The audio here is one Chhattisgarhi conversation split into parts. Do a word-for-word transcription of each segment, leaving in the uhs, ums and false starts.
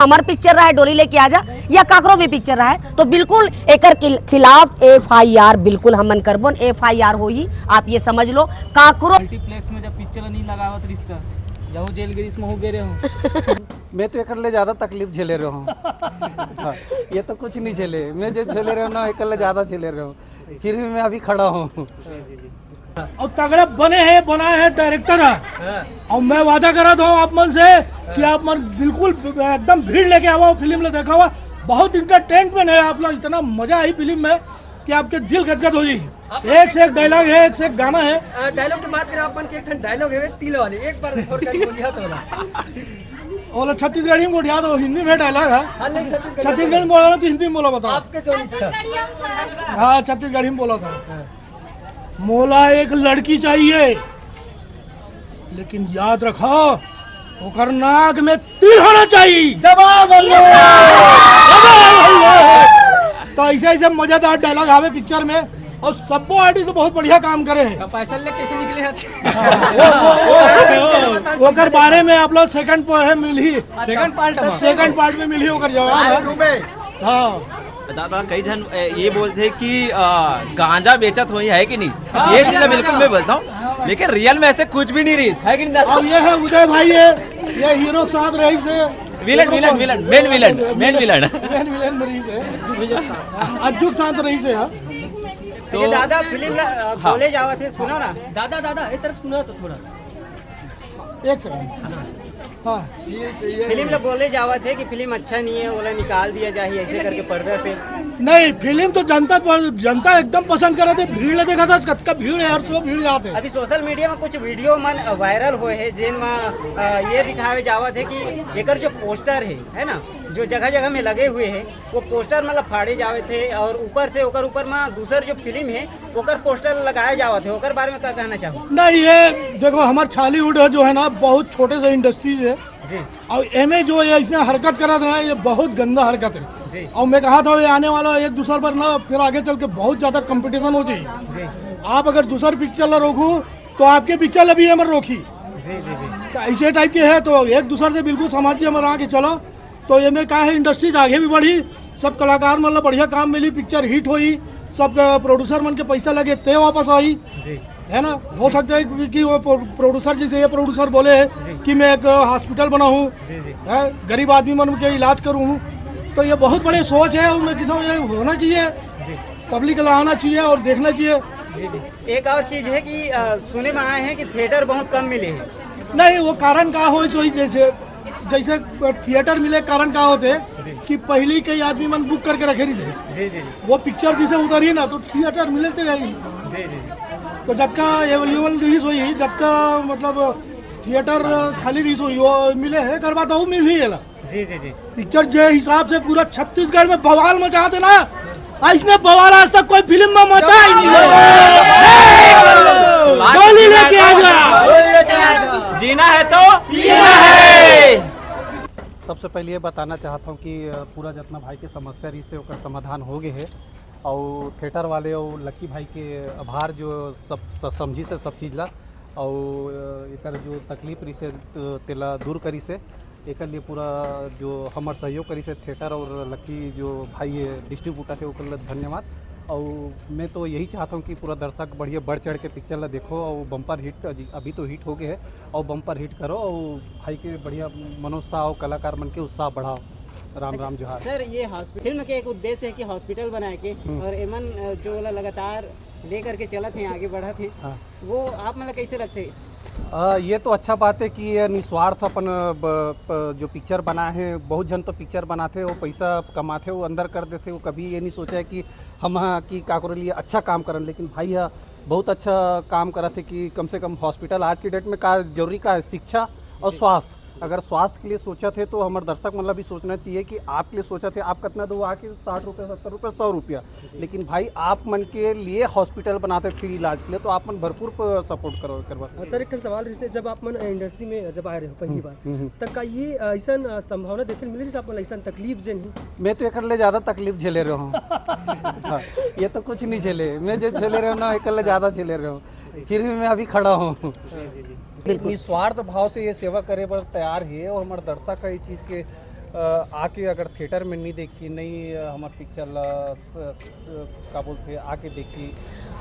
हमर पिक्चर रहा है डोली लेके आजा, या काकरो भी पिक्चर रहा है, तो बिल्कुल एकर खिल-, खिलाफ एफ आई आर बिल्कुल हमन करबोन। एफ आई आर होही, आप ये समझ लो। काकरो मल्टीप्लेक्स में जब पिक्चर नहीं लगावत रिश्ता, यहू जेल गिरिस महू गे रहे हो। मैं तो एकर ले ज्यादा तकलीफ झेले रहे हूँ। हाँ, ये तो कुछ नहीं झेले, मैं जो झेले रहे हूँ ना, एकर ले ज्यादा झेले रहे हूँ, फिर भी मैं अभी खड़ा हूँ। और तगड़े बने हैं, बनाए हैं, डायरेक्टर है। और मैं वादा करा था आप मन से कि आप मन बिल्कुल एकदम भीड़ लेके आवा, फिल्म ले देखा हुआ। बहुत इंटरटेनमेंट है आप लोग, इतना मजा आई फिल्म में कि आपके दिल गदगद हो जाए। एक से एक डायलॉग है, एक से एक गाना है। डायलॉग की बात करें, आप मन के एक ठन डायलॉग है तिल वाले, एक बार बोलिया तो ना। बोला छत्तीसगढ़ी में गोठिया दो, हिंदी में डायलॉग है। हाँ, नहीं, छत्तीसगढ़ी छत्तीसगढ़ी में बोला तो हिंदी में बोला, बताओ। आपके जो इच्छा। हाँ, छत्तीसगढ़ी में बोला था। मोला एक लड़की चाहिए, लेकिन याद रखो, ओकर नाक में तिल होना चाहिए। जवाब अल्लाह। जवाब अल्लाह। तो ऐसे ऐसे मजेदार डायलॉग आवे पिक्चर में, और सबको आर्टिस्ट तो बहुत बढ़िया काम करे हैं। पैसा ले कैसे निकले हैं? वो, वो, वो, ओकर बारे में आप लोग सेकंड पे है मिलही, सेकंड पार्ट में। सेकंड पार्ट में मिलही ओकर जवाब है। हाँ। दादा, कई झन ए, ये बोलते हैं कि आ, गांजा बेचत हुई है कि नहीं? ये चीज मैं बिल्कुल मैं बोलता हूँ, लेकिन रियल में ऐसे कुछ भी नहीं रही है कि नहीं? अब ये है उदय भाई, ये ये हीरो के साथ रही से। Villain, villain, villain, main villain, main villain. Main villain में रही से। अज्जू के साथ रही से यार। तो दादा फिल्म ला- बोले जावत है, सुनो ना। दादा दादा, एक तरफ सुना तो थोड़ा। एक सेकंड। हाँ। फिल्म ला बोले जावत है कि फिल्म अच्छा नहीं है, ओला निकाल दिया जाए ऐसे करके पर्दा से। नहीं, फिल्म तो जनता पर, जनता एकदम पसंद करत है। भीड़ ला देखा था, कतका भीड़ है, हर सो भीड़ जात है। अभी सोशल मीडिया में कुछ वीडियो मन वायरल हुए हैं, जिन में अ, ये दिखावे जावत है कि एकर जो पोस्टर है, है ना, जो जगह जगह में लगे हुए हैं, वो पोस्टर मतलब फाड़े जावे थे और ऊपर से ओकर ऊपर में दूसर जो फिल्म है ओकर पोस्टर लगाए जावत है, ओकर बारे में क्या कहना चाहो? नहीं, ये देखो, हमार छालीवुड है जो है ना, बहुत छोटे से इंडस्ट्रीज है। और एमे जो ये ऐसे हरकत करत ना, ये बहुत गंदा हरकत है। और मैं कहा था, ये आने वाला एक दूसर पर ना, फिर आगे चल के बहुत ज्यादा कंपटीशन हो जाए। आप अगर दूसर पिक्चर ला रोकू, तो आपके पिक्चर ला भी हमर रोकी। तो ऐसे टाइप के है, तो एक दूसर से बिल्कुल समझ के हमर आगे चलो। तो ये में का है, इंडस्ट्रीज आगे भी बढ़ी, सब कलाकार मन ला बढ़िया काम मिली, पिक्चर हिट होई, सब प्रोड्यूसर मन के पैसा लगे ते वापस आई, है ना? हो सकता है कि वो प्रोड्यूसर, जैसे ये प्रोड्यूसर बोले हैं कि मैं एक हॉस्पिटल बनाऊँ, है, गरीब आदमी मन के इलाज करूँ, तो ये बहुत बड़े सोच है। और मैं कहता हूँ, ये होना चाहिए, पब्लिक ला आना चाहिए और देखना चाहिए। एक और चीज है कि अ, सुने में आए हैं कि थिएटर बहुत कम मिले हैं। नहीं, वो कारण का हो, सो जैसे जैसे थिएटर मिले कारण का होते कि पहले कई आदमी मन बुक करके रखे रही थे। वो पिक्चर जिसे उतरी ना, तो थिएटर मिले थे यही। तो जबका अवेलेबल रिलीज हुई, जबका मतलब थिएटर खाली रिलीज हुई, वो मिले है, कर बात वो मिल ही गेला। जी जी जी। पिक्चर जे हिसाब से पूरा छत्तीसगढ़ में बवाल मचा देना, ऐसने बवाल आज तक कोई फिल्म में मचा ही नहीं है। डोली लेके आ जा। जीना है तो पीना है। सबसे पहले ये बताना चाहता हूँ कि अ, पूरा जितना भाई के समस्या रही से ओकर समाधान हो गए है, और थिएटर वाले और लक्की भाई के आभार जो सब स- समझी से सब चीज़ ला, और अ, एकर जो तकलीफ रही से अ, तेला दूर करी से, एकर लिए पूरा जो हमर सहयोग करी से थिएटर और लक्की जो भाई है डिस्ट्रीब्यूटर है ओकर लिए धन्यवाद। और मैं तो यही चाहता हूँ कि पूरा दर्शक बढ़िया बढ़ चढ़ के पिक्चर ला देखो और बम्पर हिट, अभी तो हिट हो गए है, और बम्पर हिट करो और भाई के बढ़िया मनोत्साह और कलाकार मन के उत्साह बढ़ाओ। राम राम जोहार। सर, ये हॉस्पिटल फिल्म के एक उद्देश्य है कि हॉस्पिटल बनाए के, और एमन अ, जो ओला लगातार लेकर के चलत हैं, आगे बढ़त हैं, हाँ। वो आप मतलब कैसे लगते? आ, ये तो अच्छा बात है कि ये निस्वार्थ अपन अ, ब, प, जो पिक्चर बनाए हैं, बहुत जन तो पिक्चर बनाते वो पैसा कमाते वो अंदर कर देते, वो कभी ये नहीं सोचा है कि हम हाँ कि काकरो लिए अच्छा काम करन, लेकिन भाई हा बहुत अच्छा काम करत है कि कम से कम हॉस्पिटल आज की डेट में का जरूरी का है, शिक्षा और स्वास्थ्य। अगर स्वास्थ्य के लिए सोचत है तो हमर दर्शक मन ला भी सोचना चाहिए कि आपके लिए सोचत है, आप कितना दो आके साठ रुपये, सत्तर रुपये, सौ रुपया, लेकिन भाई आप मन के लिए हॉस्पिटल बनाते फ्री इलाज के लिए, तो आप मन भरपूर सपोर्ट करो करवा। और सर, एक ठन सवाल रहिसे, जब आप मन इंडस्ट्री में जब आए रहे हो पहली बार, तब का ये ऐसा संभावना देखे मिले जैसे आप मन ऐसा तकलीफ जे नहीं? मैं तो एकर ले ज्यादा तकलीफ झेले रहे हूँ। हाँ, ये तो कुछ नहीं झेले, मैं जो झेले रहे हूँ ना, एकर ले ज्यादा झेले रहे हूँ, फिर भी मैं अभी खड़ा हूँ। बिल्कुल। निस्वार्थ भाव से ये सेवा करे बर तैयार है और हमारे दर्शक का ये चीज के अ, आके अगर थिएटर में नहीं देखी, नहीं, अ, हमार पिक्चर ला स-, स-, का बोलते हैं, आके देखी,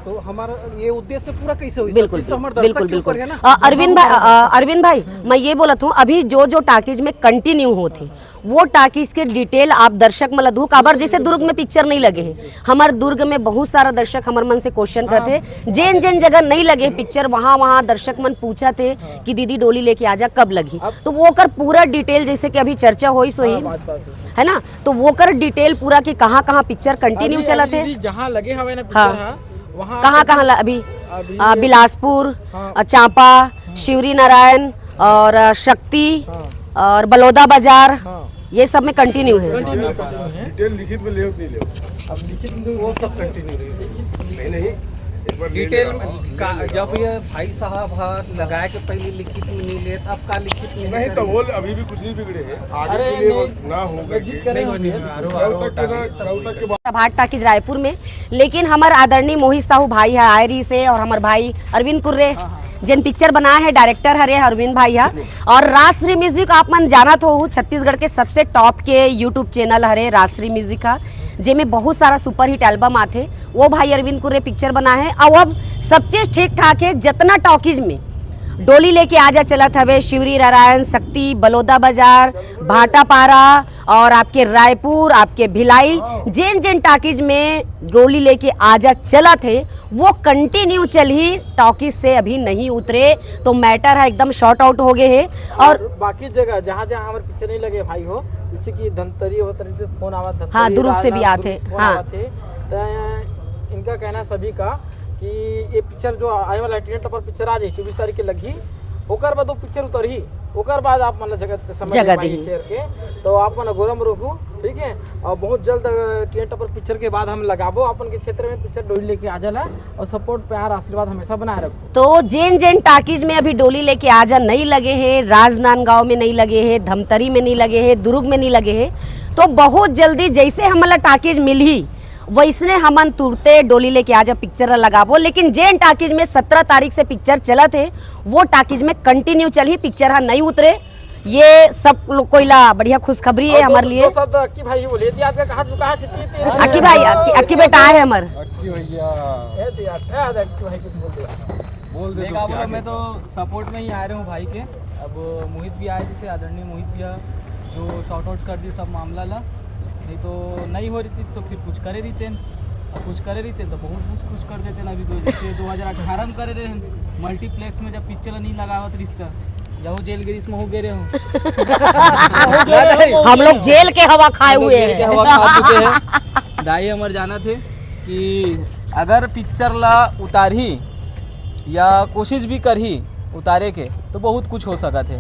तो हमारा ये उद्देश्य पूरा कैसे होई? सब बिल्कुल, चीज तो हमारे बिल्कुल, दर्शक के ऊपर बिल्कुल। है ना। अ, अरविंद भाई, अ, अ, अरविंद भाई, मैं ये बोलत हूँ, अभी जो जो टाकीज में कंटिन्यू होत हे, वो टाकीज के डिटेल आप दर्शक मन ला दू, काबर जैसे दुर्ग में पिक्चर नहीं लगे हे, हमर दुर्ग में बहुत सारा दर्शक हमर मन से क्वेश्चन करत हे, जेन जेन जगह नहीं लगे पिक्चर, वहाँ वहाँ दर्शक मन पूछत हे कि दीदी डोली लेके आजा, कब लगही? तो वो ओकर पूरा डिटेल, जैसे कि अभी चर्चा होइस होही, बात बात होइस। है ना, तो वो कर डिटेल पूरा कि कहाँ कहाँ पिक्चर कंटिन्यू अभी- चलत अभी हे, भी जहाँ लगे हवे ना हाँ। पिक्चर, हाँ, वहाँ कहाँ पे कहाँ ला-, अभी अभी आ, बिलासपुर, हाँ। आ, चांपा, शिवरी नारायण और आ, शक्ति हाँ। और बलौदा बाजार, हाँ। ये सब में कंटिन्यू है। कंटिन्यू कंटिन्यू है। डिटेल लिखित में ले नहीं ले? अब लिखित में वो सब कंटिन्यू रहेगा। नहीं नहीं, एक बार ले डिटेल लेना। में का, जब ये भाई साहब हा लगाए के पहले लिखित में नहीं लेत, अब का लिखित में नहीं कर- तो वो अभी भी कुछ नहीं बिगड़े हैं, आगे अरे के लिए वो नहीं, ना होगा जिद कि करे नहीं, हो नहीं, फिर। आरो- कल आरो- तक के ना, आरो- कल तक के बाद प्रभात टाकीज रायपुर में, लेकिन हमार आदरणीय मोहित साहू भाई है आए रही से और हमार भाई अरविंद कुर्रे जेन पिक्चर बनाए है, डायरेक्टर हरे अरविंद भाई हा। और राजश्री म्यूजिक आप मन जानत हो, छत्तीसगढ़ के सबसे टॉप के यूट्यूब चैनल हरे राजश्री म्यूजिक हा, जेमे बहुत सारा सुपरहिट एल्बम आथे। वो भाई अरविंद कुर्रे पिक्चर बनाए है। अब अब सब चीज ठीक ठाक है, जितना टॉकीज में डोली लेके आजा चलत हवे, शिवरी नारायण, शक्ति, बलौदा बाजार, भाटापारा और आपके रायपुर, आपके भिलाई, जेन जेन टाकीज में डोली लेके आजा चलत हे, वो कंटिन्यू चलही, टॉकीज से अभी नहीं उतरे, तो मैटर है एकदम शॉर्ट आउट हो गए है। और बाकी जगह जहाँ जहाँ हमारे पिक्चर नहीं लगे भाई हो, जैसे कि धमतरी होत रही, फोन आवत, धमतरी, हाँ, दुर्ग से भी राजनांदगांव, आते, दुर्ग से फोन हाँ। आवत हे, तो इनका कहना सभी का कि ये पिक्चर जो आने वाला है, टीएन टॉपर पिक्चर आ जाए, चौबीस तारीख के लगी, ओकर बाद वो पिक्चर उतरही, ओकर बाद आप मतलब जगह समय जगह दे पाई देही। शेयर के, तो आप मन गोरम रखू, ठीक है। और बहुत जल्द टीएन टॉपर पिक्चर के बाद हम लगाबो अपन के क्षेत्र में पिक्चर डोली लेके आ जाला, और सपोर्ट, प्यार, आशीर्वाद हमेशा बनाए रखो। तो जेन जेन टाकीज में अभी डोली लेके आजा नहीं लगे है, राजनांदगांव में नहीं लगे है, धमतरी में नहीं लगे है, दुर्ग में नहीं लगे है, तो बहुत जल्दी जैसे हमला टाकीज मिलही, वैसने हमन तुरते डोली लेके आजा पिक्चर ला लगाबो। लेकिन जेन टाकीज में सत्रह तारीख से पिक्चर चलत है, वो टाकीज में कंटिन्यू चलही, पिक्चर हा नहीं उतरे। ये सब लोग कोई ला बढ़िया खुशखबरी है और हमारे दो- लिए। दो शब्द अक्की भाई ही बोलिए, अक्की भाई कुछ बोल दिया। अक्की भाई, अक्की, अक्की बेटा है हमार। अक्की भैया, ए, तो यार, ए, अक्की भाई कुछ बोल दिया। बोल दे देख दोस्त, आप लोग, आगे। मैं तो सपोर्ट में ही आ रहे हूँ भाई के। अब मोहित भी आए, जैसे आदरणीय मोहित भैया जो शॉर्ट आउट कर दी सब मामला ला, नहीं तो नहीं हो रही चीज़ तो फिर कुछ करे रही थे। अब कुछ करे रही थे तो बहुत कुछ खुश कर देते ना। अभी तो जैसे दो हज़ार अठारह में करे रहे हैं, मल्टीप्लेक्स में जब पिक्चर नहीं लगावत रिश्ता, जाओ जेल गिरीश में हो गए रहे हो। हम लोग जेल के हवा खाए हुए जेल के हैं। हवा खा चुके हैं। दाई हमर जानत हे कि अगर पिक्चर ला उतारही या कोशिश भी करही उतारे के, तो बहुत कुछ हो सकत है,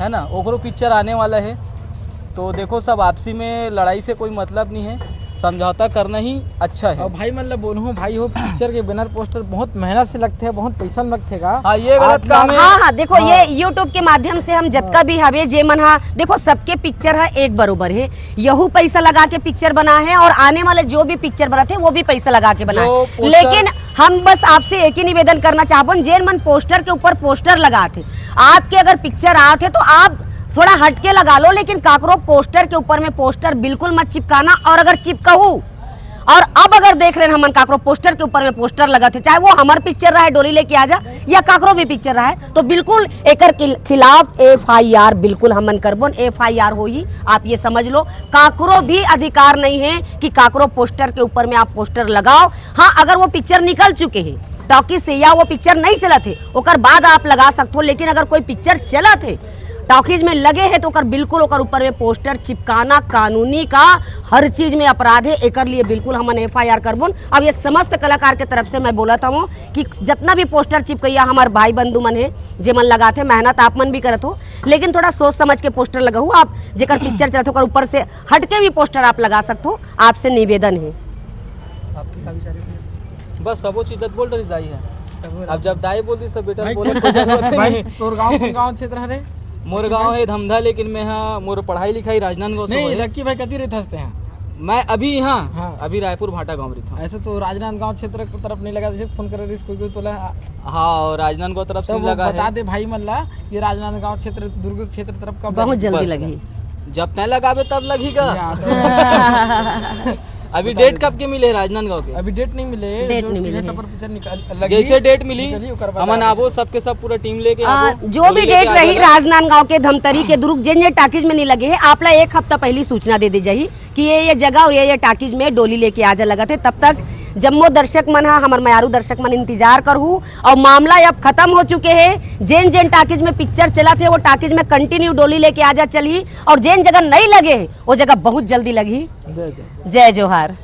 है ना। ओकरो पिक्चर आने वाला है, तो देखो, सब आपसी में लड़ाई से कोई मतलब नहीं है, समझौता करना ही अच्छा है। और भाई मन ला बोलूँ, भाई हो, पिक्चर के बैनर पोस्टर बहुत मेहनत से लगते हैं, बहुत पैसा में लगते हैं। हाँ, ये गलत आप काम लोग है। हाँ हाँ, देखो, हाँ। ये यूट्यूब के माध्यम से हम जतका भी हवे, जे मन हा, देखो, सबके पिक्चर हा एक बरोबर है। यहू पैसा लगा के पिक्चर बना है और आने वाले जो भी पिक्चर बनत है, वो भी पैसा लगा के बना जो है। पोस्टर लेकिन हम बस आपसे एक ही निवेदन करना चाहबन, जेन मन पोस्टर के ऊपर पोस्टर लगात है, आपके अगर पिक्चर आत है तो आप थोड़ा हट के लगा लो, लेकिन काकरो पोस्टर के ऊपर में पोस्टर बिल्कुल मत चिपकाना। और अगर चिपकाऊ, और अब अगर देख रहे हैं हमन काकरो पोस्टर के ऊपर में पोस्टर लगत है, चाहे वो हमर पिक्चर रहे डोली लेके आजा या काकरो भी पिक्चर रहे, तो बिल्कुल एकर किल-, खिलाफ एफआईआर बिल्कुल हमन करबोन, एफआईआर होही। आप ये समझ लो, काकरो भी अधिकार नहीं है कि काकरो पोस्टर के ऊपर में आप पोस्टर लगाओ। हाँ, अगर वो पिक्चर निकल चुके हैं टॉकीज से या वो पिक्चर नहीं चलत है, ओकर बाद आप लगा सकते हो, लेकिन अगर कोई पिक्चर चलत है टॉकीज में लगे है तो ओकर बिल्कुल ओकर ऊपर में पोस्टर चिपकाना कानूनी का हर चीज में अपराध है। एकर लिए बिल्कुल हमन एफआईआर करबोन। अब ये समस्त कलाकार के तरफ से मैं बोलत हूँ कि जितना भी पोस्टर चिपकैया हमार भाई बंधु मन है, जे मन लगात है, मेहनत आप मन भी करत हो, लेकिन थोड़ा सोच समझ के पोस्टर लगाऊ। आप जेकर पिक्चर चलत हो ओकर ऊपर से हट के भी पोस्टर आप लगा सकते हो, आपसे निवेदन है। आपके का विचार है? बस सबो चीज बोल रही दाई है। तब अब जब दाई बोल दी सब बेटा भाई, बोले कौन तो जरूरत भाई, नहीं। तोर गांव कौन गांव क्षेत्र हरे? मोर गांव है धमधा, लेकिन मैं हाँ मोर पढ़ाई लिखाई राजनांदगांव से नहीं, होए। लक्की भाई कति रहत हस तें? मैं अभी यहाँ हाँ। अभी रायपुर भाटा गांव में रहता हूँ। ऐसे तो राजनांदगांव क्षेत्र की तरफ नहीं लगा, जैसे फोन करे रहिस कोई कोई तोला। हाँ, और राजनांदगांव तरफ से तो वो लगा बता है। दे भाई मन ला, ये राजनांदगांव क्षेत्र, दुर्ग क्षेत्र तरफ कब बहुत लगे? जल्दी बस। लगही। जब तय लगाबे तब लगही का। हाँ, तो अभी डेट कब के मिले हे राजनांदगांव के? अभी डेट नहीं मिले। डेट जो नहीं मिले टिकट हैं। पर पिक्चर निकाल लगी, जैसे डेट मिली, निकली, ओकर बाद हमन आगे आबो, सबके सब पूरा टीम लेके आ, आबो, जो डोली भी लेके डेट आ रही जाएगा। राजनांदगांव के धमतरी के दुर्ग, जेन जेन टाकीज में नहीं लगे हे, आप ला एक हफ्ता पहली सूचना दे दी जाही कि ये ये जगह और ये ये टाकीज में डोली लेके आ जा लगत हे। तब तक जम्मो दर्शक मन हा, हमर मयारू दर्शक मन इंतजार करहू। और मामला अब खत्म हो चुके हे। जेन जेन टाकीज में पिक्चर चलत हे, वो टाकीज में कंटिन्यू डोली लेके आ जा चलही, और जेन जगह नहीं लगे हे, वो जगह बहुत जल्दी लगही। जय जय। जय जोहार।